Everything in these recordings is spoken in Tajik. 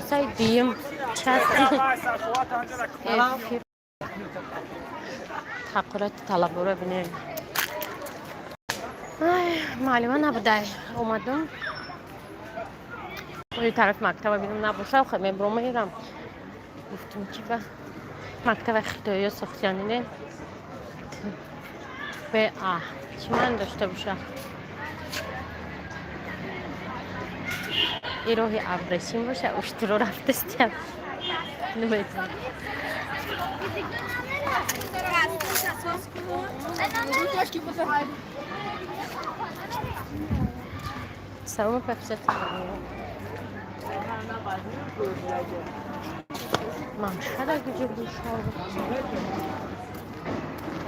Полосаи дуюм части эфир. Ҳақорати талабора бинем. Ай, муаллима набудай, омадам ои тарафи мактаба, бинам набоша, хе мебуром, мерам. Гуфтум, ки ба мактаба хитоиё сохтияни не б а чӣ ман дошта боша. И роҳи абресим боша, уштуро рафтастиям, намедонам. Салом, папсат. Мамшада куҷо бошад?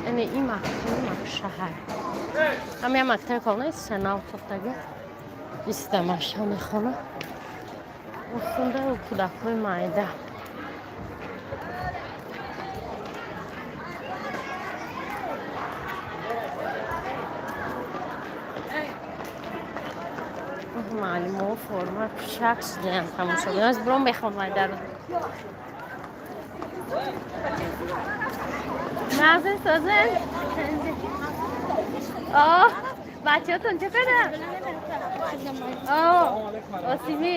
Ане ин мактаби мамшаҳар. Ҳамя мактаби калонаи сенав сохтагӣ. Иста маша мехона. Охунда кӯдакҳои майда. Муаллимо форма пӯшак шудаям, тамошобин. Аз буром мехоҳам майдаро. Нағзин, созин? О, бачаҳотон чӣ кардам? О, осими.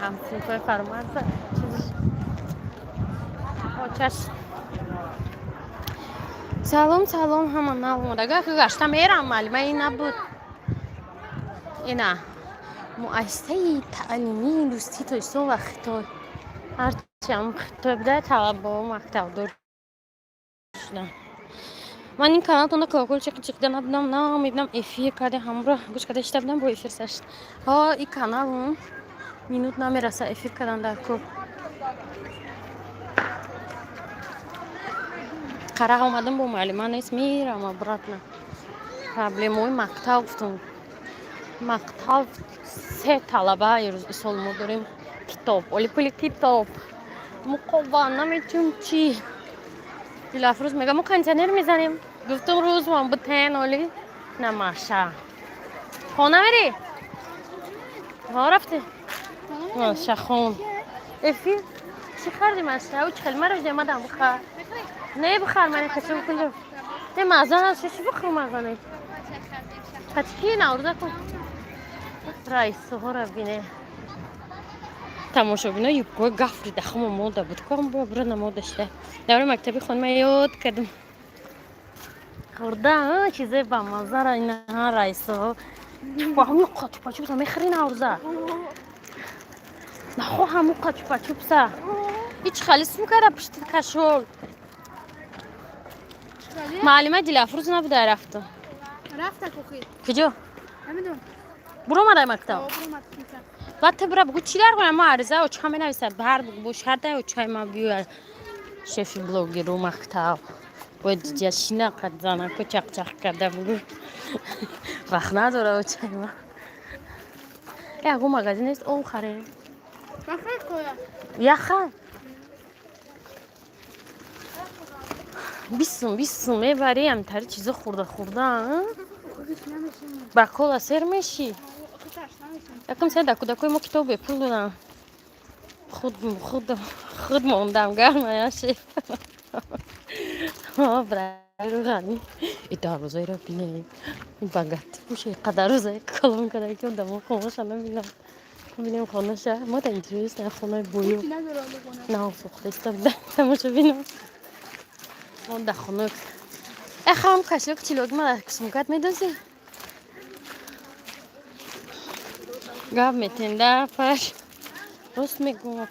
Ҳамсинфои Фармарза. Чизиш. Очаш. Салом, салом, ҳама нав омадага. Гашта мерам, муаллима ин набуд. Ина муассисаи таълимии дӯстии Тоҷикистон ва Хитой. Ҳарчи ҳам Хитой буда, талабао мактабдор шуданд. Ман ин каналтонда колокольчик чиқида набудам, на мебинам, эфир карде, ҳамро гӯш карда ишта будам, бо эфир сашт. Ҳо, и канал минут намераса эфир кардан дар кӯ. Қарақ омадам, бо муаллима нест, мерам обратно. Проблемаҳои мактаб гуфтам. Мактаб се талаба исол мо дорем: китоб, оли пули китоб, муқова, намедонам чӣ. Дилафрӯз мега, мо кондиционер мезанем. Гуфтам, рӯз ман бутен оли намаша. Хона мерӣ? Ҳо, рафтӣ? Маша хон. Эфир чӣ хардӣ, маша? Ӯ чӣ хеле маро омадам бихар. Не, бихар, ман хочу кунҷо. Не, маза надошт, чӣ бихӯрам маза не. Пачки наврӯза кун. Раисҳоро бине. Тамошобино, юбкаҳои гафри дахома мода буд. Ком бро намода шуда. Давраи мактаби хонма ёд кардам. Хӯрда, чизои бамаззара инаҳа раисҳо. Чупа чупа мехӯри наврӯза? Нахоҳам уқа чупа чупса. Ҳеч хали сум кара пушти кашол. Муаллима Дилафрӯз набуда, рафта. Рафта кухи. Куҷо? Намедонам. Буромадай мактаб? Буромад. Баъд ту бира бугӯ, чӣ дар кунам, ма ариза оча менависад, бар бугӯ, шарта очаи ма биёяд. Шефи блогеру мактаб. Бояд ҷашина қад занако чақчақ карда бугӯ. Вақт надора очаи ма. Ягон магазин нест, об харем. Яха. 20 сум, 20 сум мебарӣ, ҳамтари чизо хӯрда хӯрда. Ба кола сер мешӣ. Якам сай дар кӯдакои мо китоб бепул додам. Худ худ худ мондам гарма я шеф. Рӯғани. И дарвозаеро бинем. Богатый пуша қадар рӯзаи калон карда, ки одамо хонаша набинам. Бинем хонаша. Мо да интересно хонаи бою. Нав сохта иста буда. Тамошо бинам. Мо да хона. Эхам кошелёк чилоги ма сумкат медозӣ? Гап метен да паш. Рост мегӯм,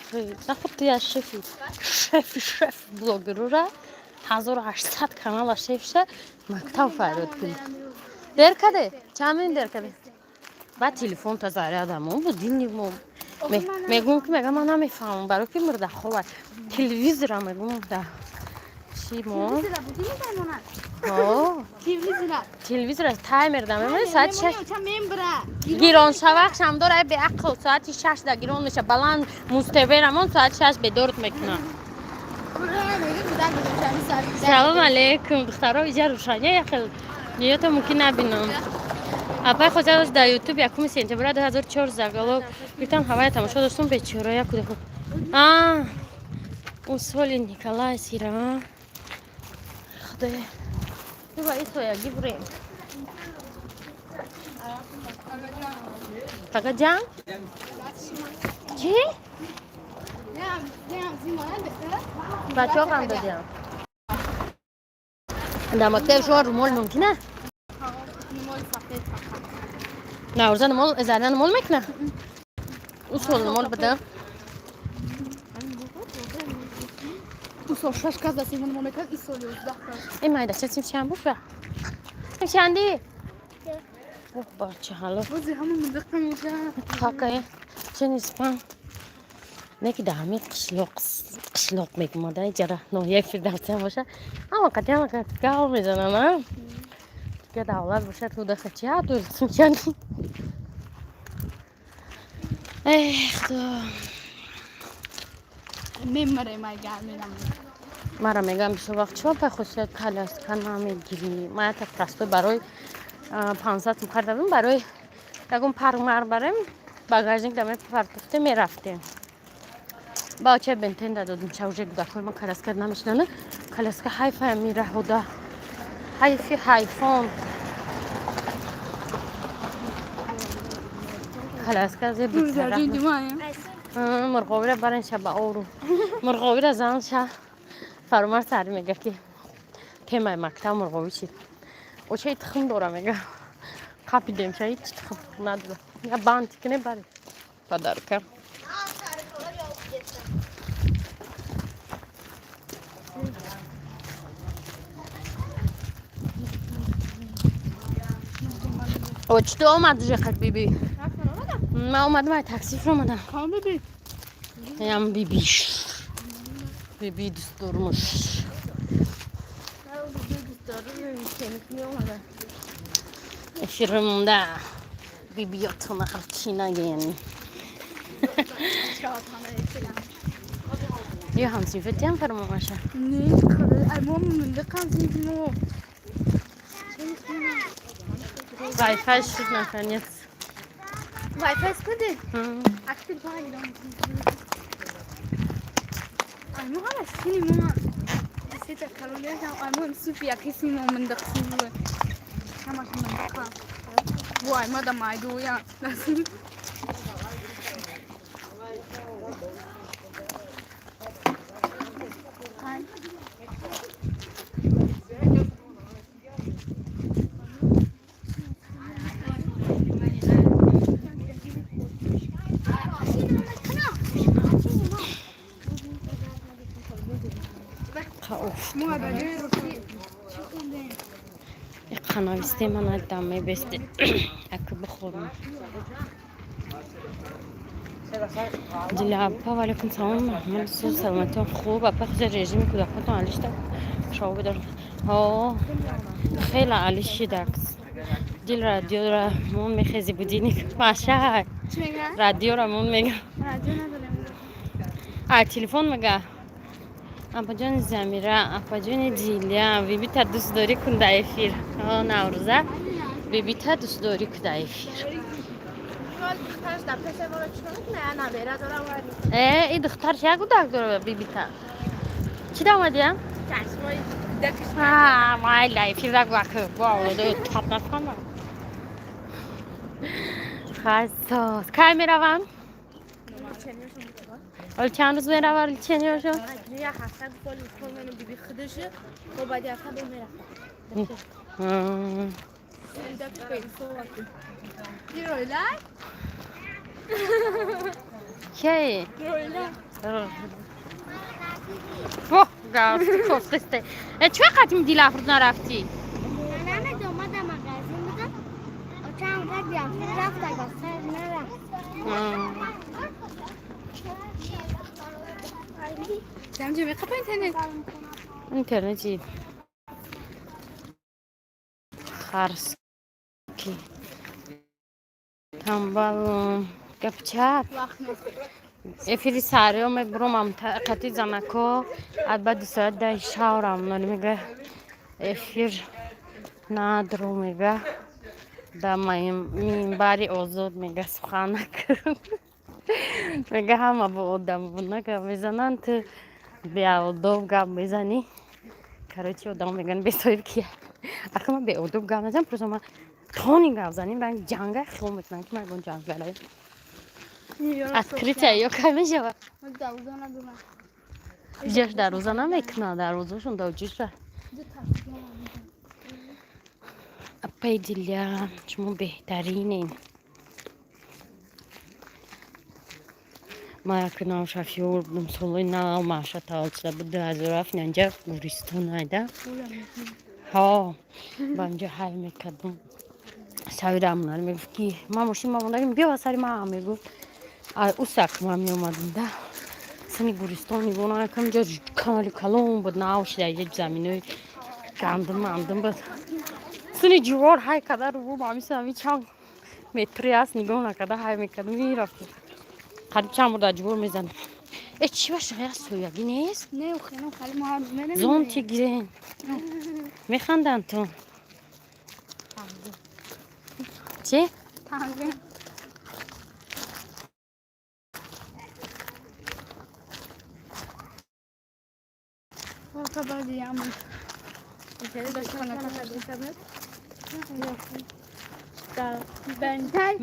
нахуд ту я шефи шефи шеф блогерура 1800 канала шефша мактаб фарёд кунӣ. Дер каде? Чанд минут дер каде? Баъд телефонта зарядам будильник мо мегӯм, ки мегам, ман намефаҳмам, барои ки мурдахова телевизора мегӯм да чӣ мо. Телевизора таймер да мемонӣ, соати 6 гирон шавақ шамдор, ай беақл, соати 6 да гирон меша, баланд муз-ТВ рамон, соати 6 бедорт мекунам. Салом алейкум, духтаро, иҷа рӯшания яхел ниёта мумкин набинам. Апай хотир дар Ютуб 1 сентябра 2004 заголовок гуфтам, ҳавая тамошо доштум, бечора як кӯдаку. А ӯ соли Николай сира. Худоя, ва исоягӣ бурем. Фақат ҷанг чӣ? Бачаҳо ғам додиам. Дар мактаби шумо румол мумкин аст? Наврӯза нумол, зарина нумол мекуна? Ӯ сол нумол буда. Ӯ сол шаш кас дастимо нумол мекард, и сол 11 кас. Ин майдача сим чанд буша? Сим чанди? Ох, бача ҳало. Бози ҳама мундиқа меша. Какая? Че ниспан? Не ки дар ҳамин қишлоқ, қишлоқ мегумада ҷара ноҳияи Фирдавсиам боша, ҳама қати ҳама қати гав мезанам, а? Дига давлат бошад, кӯдака чи ҳадур симчани. Эх, худо. Мемарем, ай гарминам. Мара мегам, бисёр вақт чима пай хусусият коляска намегирӣ? Ма ята простой барои 500 сум харида будем, барои ягон пармар барем, багажник да мепартофте мерафтем. Ба оча бентен дадодим, ча уже кӯдакҳои ма коляска намешинанд. Коляска ҳайфая мираҳуда. Ҳайфи ҳайфон. Коляска зе битара. Мурғовира барен ша ба ору. Мурғовира зан ша. Фаромар сари мега ки темаи мактаб мурғовӣ чӣ? Очаи тухм дора мега. Қапидем ша, ҳеч тухм надора. Я бантик не бари. Подарка. О, чӣ ту омад уже қад биби? Ман омадам, ай такси омадам. Кам биби? Ям бибиш. Биби дӯстдормуш. Эфир монда. Бибиётона ҳарчи наген. Ё ҳамсинфатиам фармоаша. Не, ай мо мундиқа мо. Wi-Fi шуд наконец. Wi-Fi скуди? Актив пагидам. Ай мо ҳама сини мо. Сета калония ай мо суфи як сини мо мундиқ сини. Ҳамаш мундиқа. Вай, ма да майдуя. Қауф. Қанависте ман дам мебесте. Ака бихӯрм. Дилапа, валейкум салом. Маҳмуд суз, саломатон хуб. Апа, хузи режими кӯдакотон алишта шоу бидор. Ҳо, хеле алишидакс. Дил радиора мон мехези будильник. Маша. Чӣ мега? Радиора мон мега. Радио надорем. А, телефон мега. Апаҷони Замира, апаҷони Дилия, бибита дӯстдорӣ кун дар эфир. О, Наврӯза, бибита дӯстдорӣ кун дар эфир. Э, и духтарш як кӯдак дора бибита. Чӣ да омадия? А, майла, эфир нагӯ, бо авлодои тап нафаҳмам. Хасос. Кай мераванд? Ҳол чанд рӯз меравад лечениёшон? Як ҳафта гуфт, лутфан биби худаше, мо баъди ҳафта бо мерафтам. Гиройлай? Кей? Гиройлай. Воҳ, гафти кофтесте. Э, чӣ қадим Дилафрӯз нарафтӣ? Намедонам, ма дар магазин будам. Очам гад рафта, сар нарафт. Замҷа меқапа интернет? Интернети харски. Тамбалом. Гапчап. Вақт нест. Эфири саҳариё мебурам қати занако, ад баъди соат 10 шаврам ноли мега, эфир надру мега. Да минбари озод мега сухан накун. Мега ҳама бо одамбуна гап мезананд, ту беодоб гап мезанӣ. Короче, одам мегӯянд бесоҳиб кия. Аха, ман беодоб гап назанам, просто ман тони гап занем, ранги ҷанга хиёл мекунам, ки ман ягон ҷангалаем. Открытие ё кай мешавад? Ҷаш дарвоза намекунад, дарвозашон даоҷиша. Апаи Диля, шумо беҳтаринен. Ман як нав шофёр будам, солҳои нав маъша таваллуд шуда буд, 2007 инҷа Гуристон айда. Ҳо, ба инҷа ҳай мекардам. Сави рамонар мегуфт, ки ман мошин мамондагим, биё ба сари ман, мегуфт. Усак ман меомадам да. Сани Гуристон нигоҳ накам, инҷа канали калон буд, нав шуда, инҷа заминои гандум мандум буд. Сини ҷувор ҳай када рӯ ҳамиса чанд метри аст, нигоҳ накарда ҳай мекардам, мерафтам. Қариб чанд бор дар ҷувор мезанам. Э, чӣ баша, я соягӣ нест? Не, хеле хали мо ҳар рӯз мерем. Зонтик гирен. Механданд ту. Чӣ? Танзим.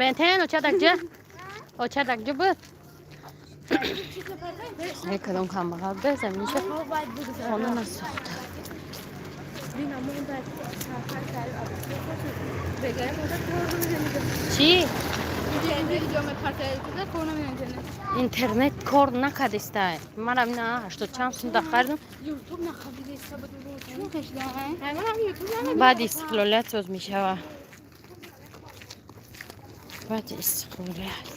Бентен очадакҷа? Очадакҷа буд? Кадом камбағал буда, заминша хона насохта. Чӣ? Интернет кор накардистай. Манам ина ҳаштод чанд сум да харидам. Баъди истиқлолият соз мешава. Баъди истиқлолият.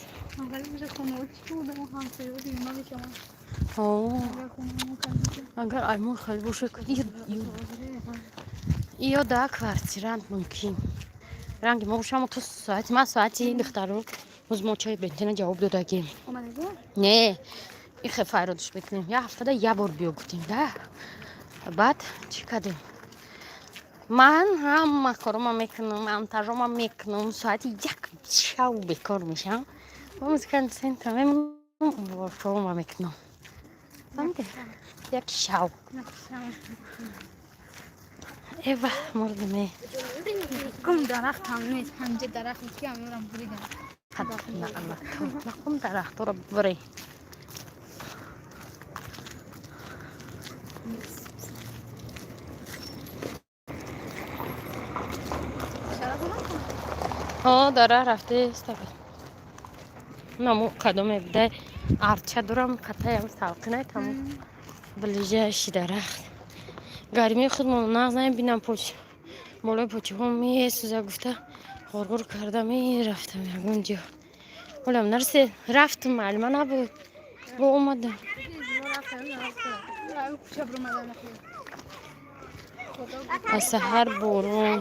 Агар аймон хеле бошад, ё да квартирант мумкин. Ранги мо бошамо ту соати ма соати духтаро боз мо чой бентина ҷавоб додагим. Не, ихе файродш мекунем. Я ҳафтада я бор биё гуфтем да. Баъд чӣ кардем? Ман ҳама корома мекунам, монтажома мекунам, соати 1 шав бекор мешавам. Ба музикальный центр мемонам, воршома мекунам. Фаҳмидед? Як шав. Эва, мурдиме. Кум дарахт ҳам нест, ҳамҷа дарахт нест, ки ҳамёрам буридам. Нақум дарахтро бибурӣ. Ҳо, дара рафтеста. Наму кадоме буда, арча дорам, катаям салқинай тамом. Ближайший дарахт. Гармии худмон нағз намебинам, поч болои почаҳо месӯза гуфта ғурғур карда мерафтам ягон ҷо. Ҳолам нарасе рафтам, маълима набуд. Бо омадам. Аз саҳар борон.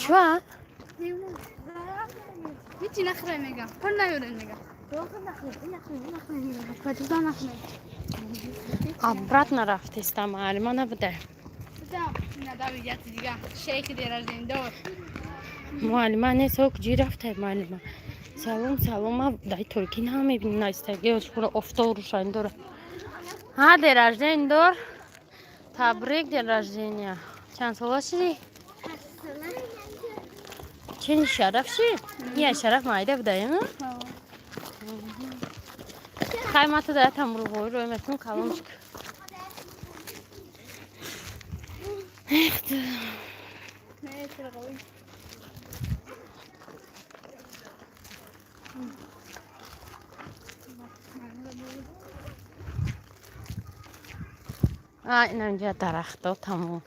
Чва? Ҳичи нахӯре мегам, пул наёрен мегам. Обратно рафтеста, маълима набуда. Муаллима нест, о куҷи рафтай муаллима? Салом, салом, ма дай торикӣ намебинам, наистаги шура офтоб рӯшанӣ дора. Ҳа, день рождения дор. Табрик, день рождения. Чанд сола шудӣ? Чени шараф ши? Я шараф майда буда, я? Хай ма ту да тамрӯғои рӯй мекунам калончик. Эх ту. А, ина инҷа дарахто тамом.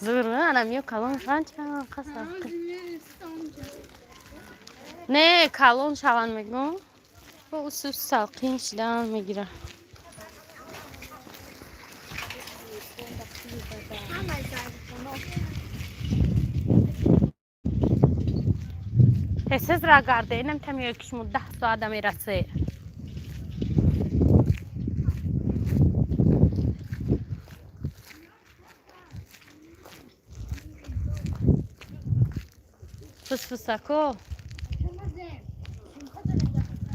Зур, ана миё калон шаванд чанд қаса. Не, калон шаванд мегӯм. Бо усус салқин шидан мегира. Тез ра гарде, инам тамиё ки шумо 10 соата мерасе. Фусфусако,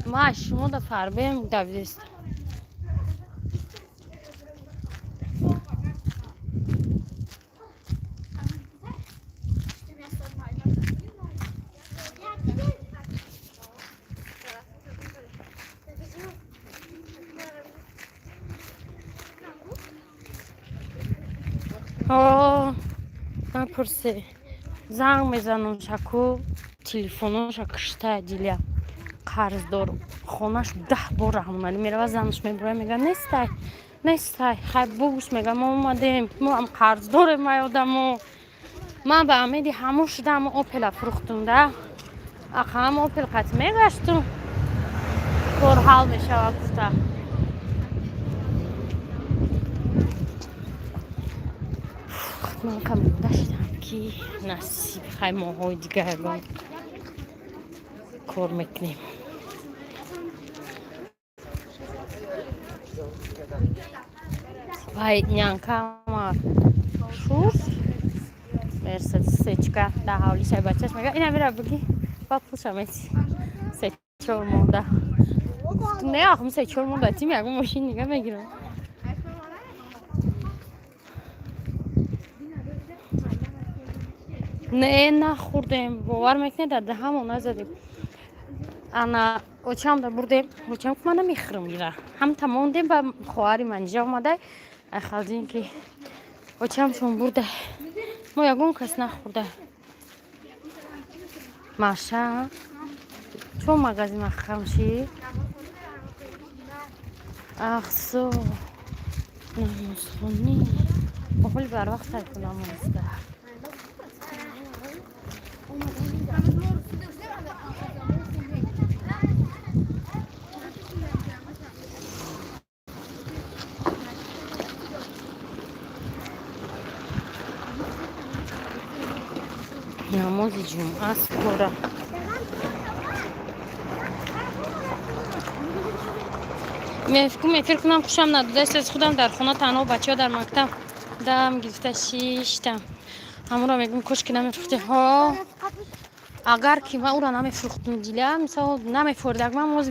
ма шумо да фарбем давист. Напурсе, занг мезанам, шаку телефоноша кишта. Диля қарздор, хонаш 10 бор раҳмоналӣ мерава, занаш мебура, мега: «Нестай, нестай». Хай, бугӯш, мега: «Мо омадем, мо ҳам қарздорем». Ай одамо, ман ба амеди ҳамон шудам, Опела фурӯхтум да, ақам Опел қати мегаштум, кор ҳал мешавад гуфта. Ман камонда шудам, ки насиб. Хай, моҳҳои дигар ягон кор мекунем. Вай, нянкама шуш Мерседес сечка да ҳавлишай, бачаш мега: «Ина мера биги, ба пулша мети». 3-4 моҳда не, ахм 3-4 моҳда тим ягон мошин дига мегирам. Не, нахӯрдем, бовар мекунед, дар даҳамон назадем. Ана очамда бурдем, очам ки: «Ман намехӯрам ира». Ҳамта мондем, ба хоҳари манижа омада, айхалдин ки очамшон бурда, мо ягон кас нахӯрда. Маша, чо магазин махамши ахсо намозхонӣ охоли барвақт сайку намозда. Намози ҷумъа скоро. Мефкум эфир кунам, хушам надодаст. Аз худам дар хона танҳо, бачаҳо дар мактаб, дам гирифта шиштам. Ҳамонро мегӯм: кошки намефурӯхти ҳо. Агар ки ман ӯро намефурӯхтум, диля, мисол, намефурдак, ман мози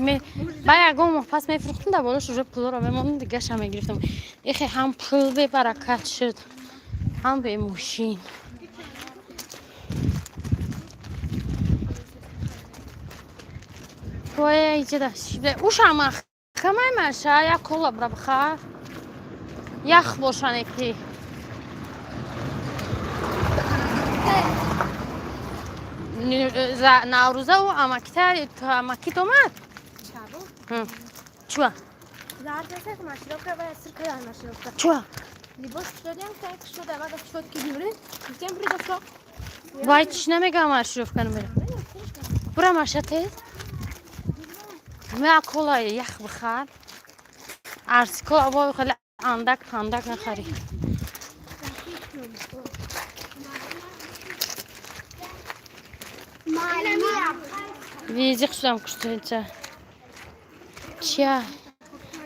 ба ягон моҳ пас мефурӯхтум, дар болош уже пулоро мемондум, дигаша мегирифтам. Ихе ҳам пул бебаракат шуд, ҳам бемошин. Ой, иҷада шида ушам камай маша, як кола бра бихар, ях бошане ки наврӯза у амакита амакит омад. Чуа? Чуа? Вай, чӣ намегам, маршировка намера. Бура, маша, тез меа, кола ях бихар. Арси кола во хеле андак пандак нахарӣ. Визиқ шудам, куштаица чия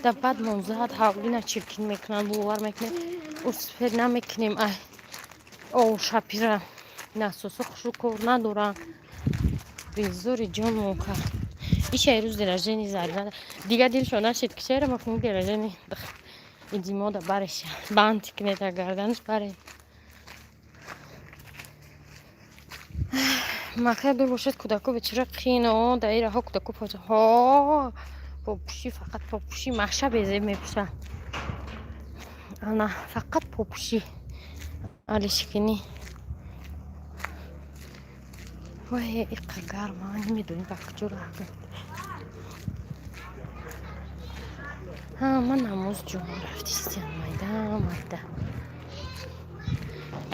да баъд монзад ҳавлина чиркин мекунанд, бовар мекунем, успеть намекунем. Ай, ов шапира насосо хушрӯ кор надоранд, безори ҷон мокар. Иша рӯз день рождения Зарина дига дилшо нашид, ки чера макун день рождения идимода бареша бантик нета гарданаш баре. Макар дур бошад, кӯдако бечора қино дар ираҳо, кӯдако ҳо попӯшӣ, фақат попӯшӣ. Маша безеб мепӯша, ана фақат попӯшӣ алишкинӣ. Вай, иқа гарма, намедонӣ ба куҷо рафтем. Ман намоз ҷумъа рафтистиям, майда майда.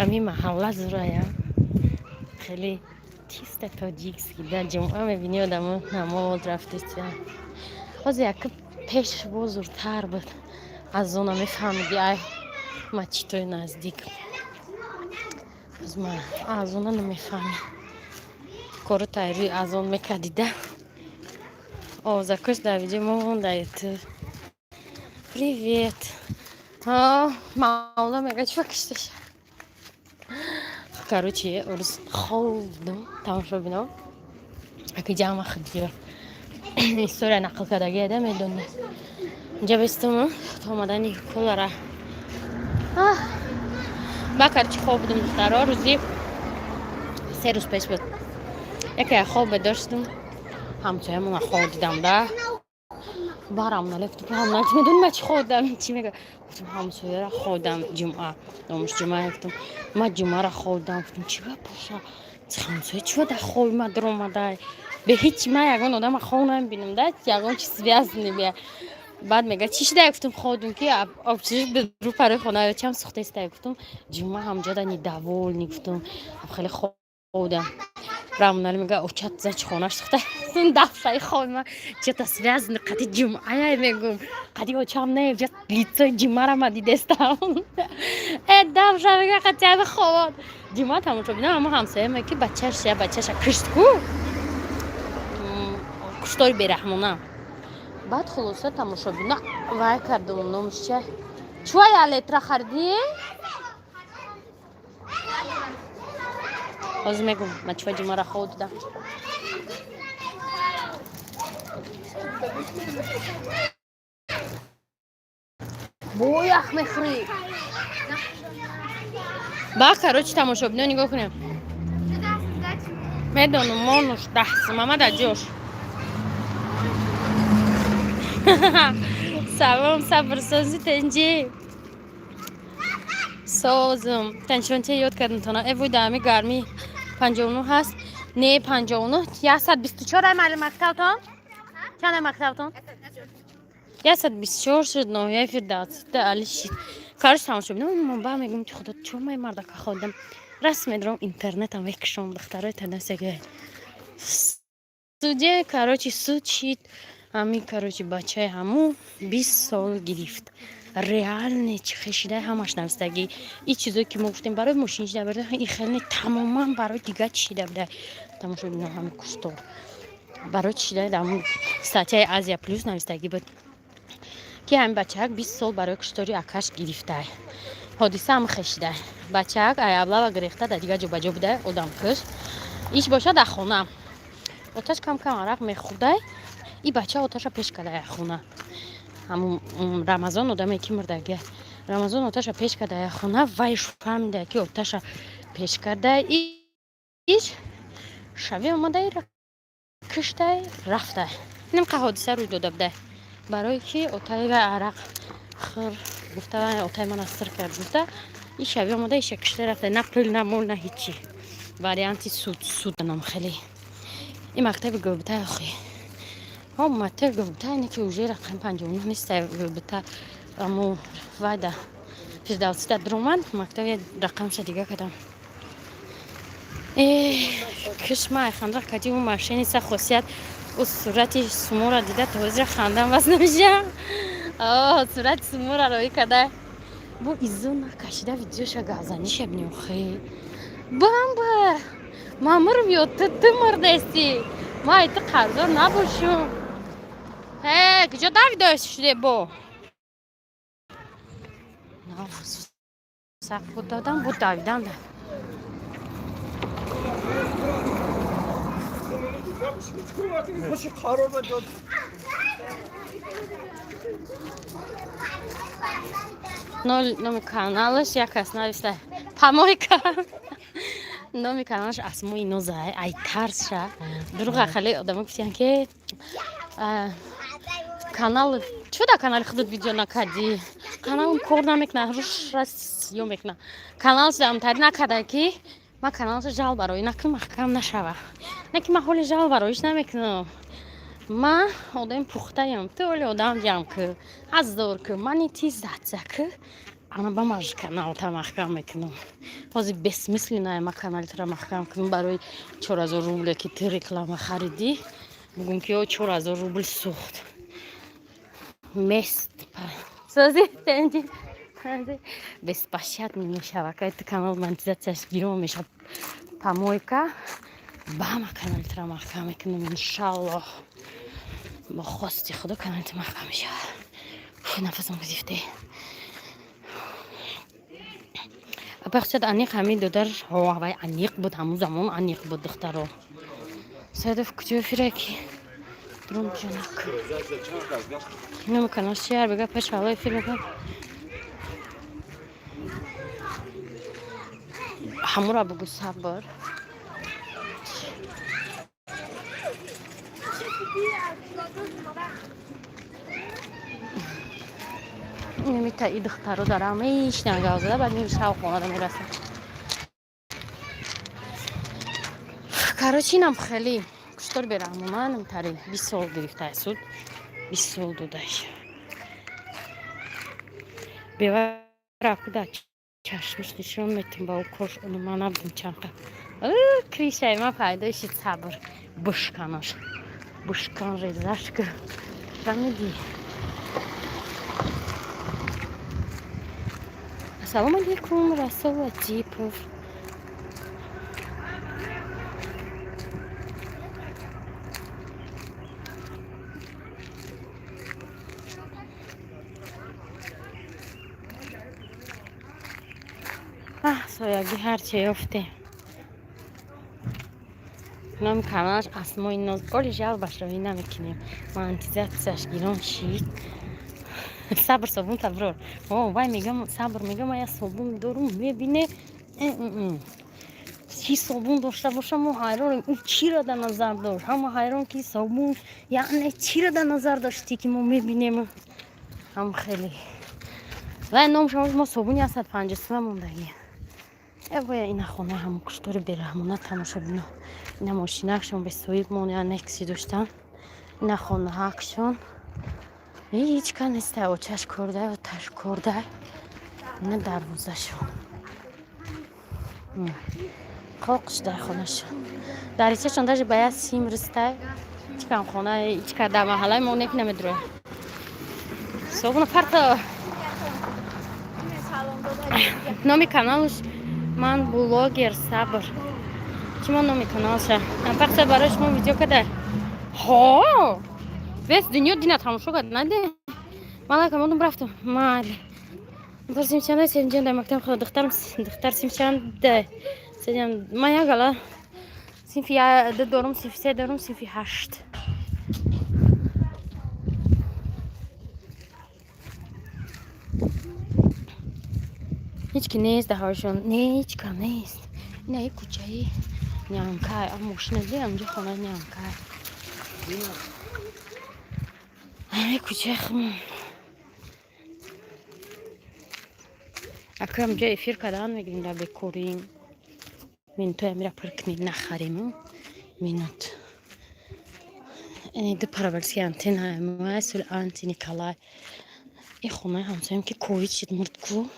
Ами маҳалла зурая, хеле чисто тоҷикский. Дар ҷумъа мебинӣ, одамо намоз рафтистиям. Ҳозир яка пеш бозуртар буд, аз зона мефаҳмиди, ай мачитои наздик. Аз зона намефаҳмӣ, кору тайрӯи азон мекардида. Овозакош дар видео мо дар ютуб. Привет, мавло мега, чӣ кишташа. Короче, рӯз хобдум, тамошобино. Аки ҷамъ хидиёр. История нақл кардаги ада медонӣ. Инҷа бестум то омадани кулара. Ба, короче, хоб будум, духтаро, рӯзи 3 рӯз пеш буд. Яке хоб бедор шудум. Ҳамсоямона хоб дидам да. Барам налефтум. Ҳам медонӣ ма чӣ хоб дидам? Чӣ мега? Гуфтам, ҳамсояра хоб дидам ҷумъа. Номуш ҷумъа гуфтам. Ма ҷумъара хоб дидам. Гуфтам, чӣ гап боша? Ҳамсоя чӣ дар хоби ма даромадай? Бе ҳеҷ ма ягон одама хоб намебинам да, ягон чиз связанный бе. Баъд мега, чӣ шуда? Гуфтам, хобдум ки рӯ парои хона чам сӯхтаиста. Гуфтам, ҷумъа ҳамҷода недовольный, гуфтам, хеле хобдам. Рамонали мега, очат зачи хонаш сӯхта? Дафшаи хоби ма чета связанный қади ҷумъая мегум. Қади очам не, лицои ҷумъара ма дидестам. Э, дафша мега, қати хобод. Ҷумъа, тамошобинам, ама ҳамсоя ки бачаш я бачаша кишт ку. Куштори бераҳмона. Баъд хулоса, тамошобина, вай кардум, номаш ча? Чува я литра харидӣ? Ҳозир мегум, ма чува ҷумъара хоб дидам. Бо ях мехӯрӣ. Ба, короче, тамошобино, нигоҳ кунем. Медонам, монуш 10 сум, ама дар ҷош. Салом, сабрсози тенҷи. Созум. Таншонча ёд кардам тона. Э, вой, дар ҳами гармӣ 59 ҳаст. Не, 59, 124 ай маълим мактабтон? Чанд ай мактабтон? 124 шуд, ноҳияи Фирдавсӣ али шид. Короче, тамошобинам, ман ба мегӯям, ки худо, чо май мардака хондам. Раст медорам, интернетам векшом, духтарои танасега. Суде, короче, суд шид. Ҳами, короче, бачаи ҳаму 20 сол гирифт. Реально чӣ хешида ҳамаш навистагӣ. И чизое ки мо гуфтем, барои мошин шида буда, и хеле тамоман барои дигар чӣ шида буда. Тамошобино, ҳами куштор. Барои чӣ шида, дар статьяи Азия Плюс навистагӣ буд, ки ҳамин бачаак 20 сол барои куштори акаш гирифтай. Ҳодиса ҳам хешида. Бачаак ай облава гирехта, дар дигар ҷо ба ҷо буда, одамкуш. Иш боша дар хона. Оташ кам кам арақ мехӯрдай. И бача оташа пеш кардай хона. Ҳамун Рамазон, одаме ки мурдагия. Рамазон оташа пеш кардай хона, вай фаҳмида, ки оташа пеш кардай. Иш шави омадай, киштай, рафтай. Нимқа ҳодиса рӯй дода будай. Барое ки отаи вай арақ хӯр гуфта, отай мана сир кард гуфта, и шави омада, иша кишта рафта. На пул, на мол, на ҳичи. Варианти суд, суданам хеле. И мактаби гӯбта охи. Ҳо, мактаби гӯбта ине ки уже рақами 59 неста гӯбта, аммо вайда Фирдавсида дуромад, мактаби рақамша дига кардам. Э, кишма хандра кади ӯ мошенница хосият, ӯ сурати сумора дида, то ҳозира хандам бас намеша. Сурати сумора роӣ карда. Бо изо накашида видеоша гавзаниша бинем хе. Бамба! Ман мурм ё ту мурдасти? Ма ай ту қарздор набошум. Э, куҷо давида шуде бо? Сақ буд додам, буд давидан да. Номи каналаш як аст нависта. Помойка. Номи каналаш Асмои Ноза, ай тарсша. Дурӯға хеле одамо гуфтиян, ки канал чӯ дар канали худат видео накардӣ? Каналам кор намекунад, рӯш раст ё мекунад. Каналаш дамтарӣ накарда, ки ман каналаша жал бароӣ накунам, маҳкам нашава. Не ки ман ҳоли жал бароиш намекунам. Ман одами пухтаям, ту оли одам ҷамъ ку, ҳаздор ку, монетизатсия ку. Ана ба ман каналта маҳкам мекунам. Ҳозир бессмысленно ман канали тура маҳкам кунам барои 4000 рубле, ки ту реклама харидӣ. Бугум, ки ё 4000 рубл сӯхт. Мест. Сози тенҷи. Беспощадный мешава, кай ту канал монетизатсияш гирон мешава. Помойка. Ба ма канали тура маҳкам мекунам, иншаллоҳ. Бо хости худо канали ту маҳкам мешава. Нафасам гирифте. Апахчад аниқ ҳамин додарш вай аниқ буд, ҳамун замон аниқ буд духтаро. Садов куҷо фираки? Дром ҷонак. Намеканаш чи ҳар бега пеш ҳалои фир мекунад. Ҳамура бугу сабр. Немита и духтаро дарам мешинан гав зада, баъд мешав хонада мерасам. Короче, инам хеле куштор бераҳмона намтари 20 сол гирифта суд, 20 сол додаш. Бева рафта чашмиш нишон метим ба ӯ кош ман набудам чанқа. Кришай ма пайдо шид сабр бушканаш. Бушкан резашка. Фаҳмидӣ? Ассалому алейкум, Расул Латипов. Соягӣ ҳарче ёфтем. Номи каналаш Асмои Ноз. Оли жалбашро намекунем. Монетизатсияш гирон шид. Сабр собун таброр. О, вай мегам, сабр мегам, я собун дорум, мебине. Чӣ собун дошта бошам, мо ҳайронем. Ӯ чиро дар назар дошт? Ҳама ҳайрон ки собун, яъне чиро дар назар доштӣ ки мо мебинем? Ҳам хеле. Вай номшам мо собуни 150 сума мондагӣ. Э боя ина хона ҳам куштори бераҳмона тамошобино. Ина мошинакшон бесоиб мон, я некси доштан. Ина хонаҳакшон. Ҳеҷ ка неста, очаш кордай, оташ кордай. Ина дарвозашон. Қоқш дар хонашон. Даричашон даже ба як сим ристай. Чикам хона, чика дар маҳаллаи мо нек намедурояд. Собуна парта. Номи каналш ман блогер Сабр. Чӣ мо номи каналша? Пақса барои шумо видео када. Ҳо! Весь дунё дина тамошо кард, наде? Ман лайка мондум рафтам. Майли. Духтар симчанда, Селимҷон дар мактаб худо духтарам духтар симчанда. Селим ман як гала синфи ду дорум, синфи се дорум, синфи ҳашт. Ҳеҷ ки нест дар ҳавшон, ҳеҷ ка нест. Ина як кӯчаи Нянкай, а мошина ди амҷо хонаи Нянкай. Ҳамин кӯчаи хумон. Ака амҷо эфир кардан мегирем дар бекорим. Минутои амира пур кунем нахарем. Минут. Ини ду параболический антенна масул анти Николай. И хонаи ҳамсоям ки ковид шид мурд ку.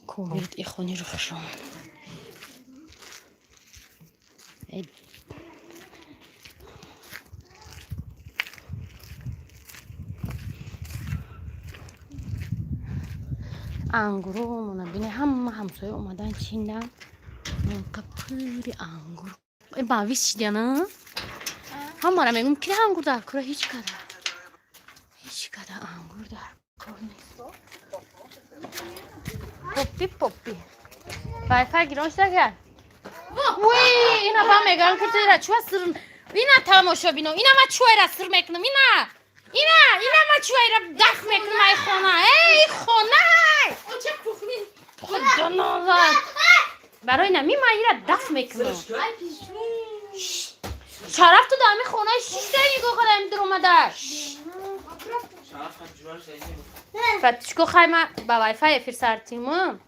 Ковид и хони рухшон. Ангуру омона бине ҳама ҳамсоя омадан чиндан. Инқа пури ангур. Бавис шидяна? Ҳамара мегум ки ангур дар кора ҳеҷ када. Ҳеҷ када ангур дар кор нест. Поппи поппи. Вайфай гирон шуда гар. Уи, ина ба мегам ки тира чуа сир. Ина тамошобино, ина ма чуайра сир мекунам, ина. Ина, ина ма чуайра даф мекунам ай хона. Эй, хона! Оча кухни. Худо нолад. Барои нами ма ира даф мекунам. Ай пишун. Шараф ту дар ҳамин хонаи шишта нигоҳ када ҳамин дуромада. Фатишко хай ма ба вайфай эфир сартимам.